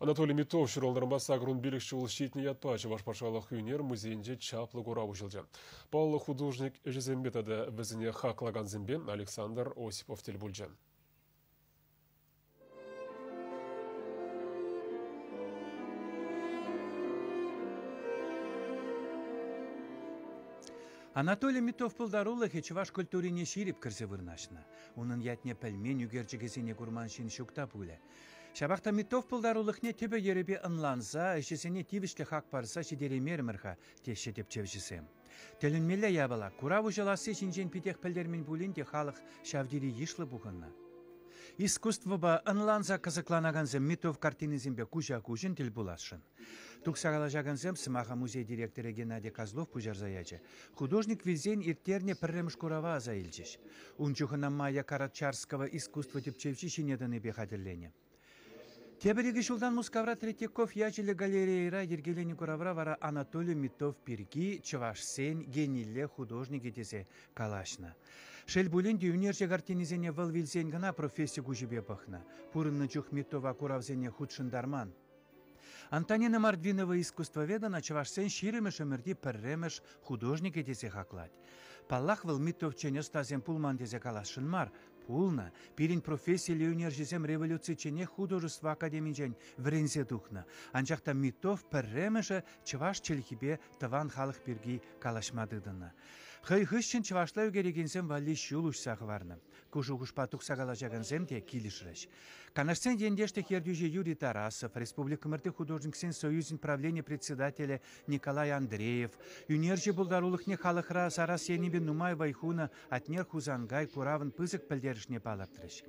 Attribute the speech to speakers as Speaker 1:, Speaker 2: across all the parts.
Speaker 1: Анатолий Миттов ҫуралнӑранпа 85 ҫул ҫитнӗ ятпа Чӑваш патшалӑх ӳнер музейӗнче чаплӑ курав уҫӑлчӗ. Паллӑ художник ӗҫӗсемпе тата вӗсене хаклакансемпе Александр Осипов тӗл пулчӗ.
Speaker 2: Анатолий Миттов пултарулӑхӗ чӑваш культурине ҫирӗп кӗрсе вырнаҫнӑ. Унӑн ятне пӗлмен ӳкерчӗкӗсене курман ҫын ҫук та пулӗ. Ҫапах та Миттов пултарулӑхне тӗпӗ-йӗрӗпе ӑнланса, ӗҫӗсене тивӗҫлӗ хак парса ҫитереймерӗмӗр-ха, теҫҫӗ тӗпчевҫӗсем. Тӗлӗнмелле япала, курав уҫӑласси ҫинчен питех пӗлтермен пулин те халӑх ҫав тери йышлӑ пухӑннӑ. Искусствӑпа ӑнланса кӑсӑкланакансем Миттов картинисемпе куҫа-куҫӑн тӗл пуласшӑн. Тухса калаҫакансем сӑмаха музей директорӗ Геннадий Козлов пуҫарса ячӗ. Художник вилсен ирттернӗ пӗрремӗш курава аса илчӗҫ. Ун чух ӑна Майя Карачарского искусство тӗпчевҫи ҫине тӑнипе хатӗрленӗ. Тепӗр икӗ ҫултан Мускавра Третьяков ячӗллӗ галерейӑра йӗркеленӗ куравра вара Анатолий Миттов пирки чӑвашсен генилле художникӗ тесе калаҫнӑ. Шел пулин те, ӳнерҫӗ картинисене вӑл вилсен кӑна професси куҫӗпе пӑхнӑ. Пурӑннӑ чух Миттова куравсене хутшӑнтарман. Антонина Мордвинова искусствовед ӑна чӑвашсен ҫирӗмӗш ӗмӗрти пӗрремӗш художникӗ тесе хаклать. Паллах, вӑл Миттовчен ӑстасем пулман тесе каласшӑн мар. Пулнӑ. Пирӗн профессиллӗ ӳнерҫӗсем революцичченех художество академинчен вӗренсе тухнӑ. Анчах та Миттов пӗрремӗшӗ чӑваш чӗлхипе тӑван халӑх пирки калаҫма тытӑннӑ. Хӑй хыҫҫӑн чӑвашла ӳкерекенсем валли ҫул уҫса хӑварнӑ. Ку шухӑшпа тухса калаҫакансем те килӗшрӗҫ. Канашсен ентешлӗх ертӳҫи Юрий Тарасов, республикӑмӑрти художниксен союзӗн правлени председателӗ Николай Андреев, ӳнерҫӗ пултарулӑхне халӑхра сарас енӗпе нумай вӑй хунӑ Атнер Хусанкай куравӑн пысӑк пӗлтерӗшне палӑртрӗҫ.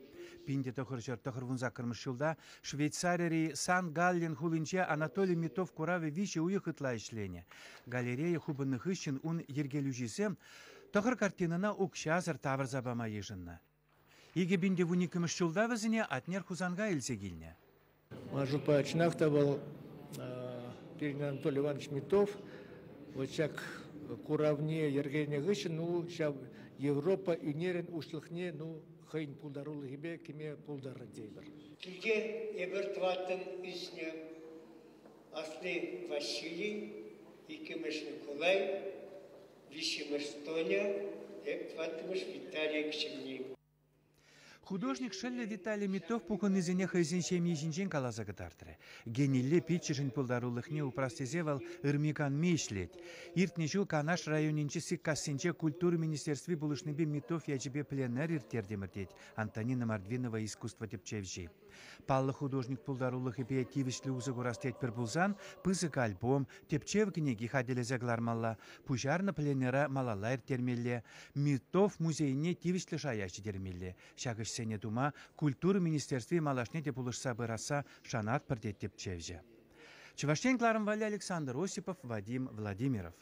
Speaker 2: 1998 ҫулта Швейцарири Сан-Галлен хулинче Анатолий Митов куравӗ виҫӗ уйӑх ытла ӗҫленӗ. Галерея хупӑннӑ хыҫҫӑн ун йӗркелӳҫисем тӑхӑр картинӑна укҫасӑр тавӑрса пама йышӑннӑ. 2012 ҫулта вӗсене Атнер Хусанкай илсе килнӗ.
Speaker 3: Ман шутпа, чӑнах та вӑл пирӗн Анатолий Иванович Миттов вот ҫак куравне йӗркеленӗ хыҫҫӑн ну ҫав Европа ӳнерӗн уҫлӑхне ну хӑйӗн пултарулӑхӗпе кӗме пултарнӑ тейӗпӗр.
Speaker 4: Килте эпир тӑваттӑн ӳснӗ. Асли Василий, иккӗмӗш Николай, виҫҫӗмӗш Тоня, эп тӑваттӑмӗш Виталий кӗҫӗнни.
Speaker 2: Художник шӑллӗ Виталий Миттов пухӑннисене хӑйсен ҫемйи ҫинчен каласа кӑтартрӗ. Генилле пиччӗшӗн пултарулӑхне упрас тесе вӑл ырми-канми ӗҫлет. Иртнӗ ҫул Канаш районӗнчи Сиккассинче культура министерстви пулӑшнипе Миттов ячӗпе пленэр ирттертӗмӗр, тет Антонина Мордвинова искусство тӗпчевҫи. Паллӑ художник пултарулӑхӗпе тивӗҫлӗ усӑ курас тетпӗр пулсан пысӑк альбом, тӗпчев кӗнеки хатӗрлесе кӑлармалла, пуҫарнӑ пленэра малалла ирттермелле, Миттов музейне тивӗҫлӗ шая ҫитермелле. Ҫак ӗҫсене тума культура министерстви малашне те пулӑшса пырасса шанатпӑр, тет тӗпчевҫӗ. Чӑваш Ен кӑларӑм валли Александр Осипов, Вадим Владимиров.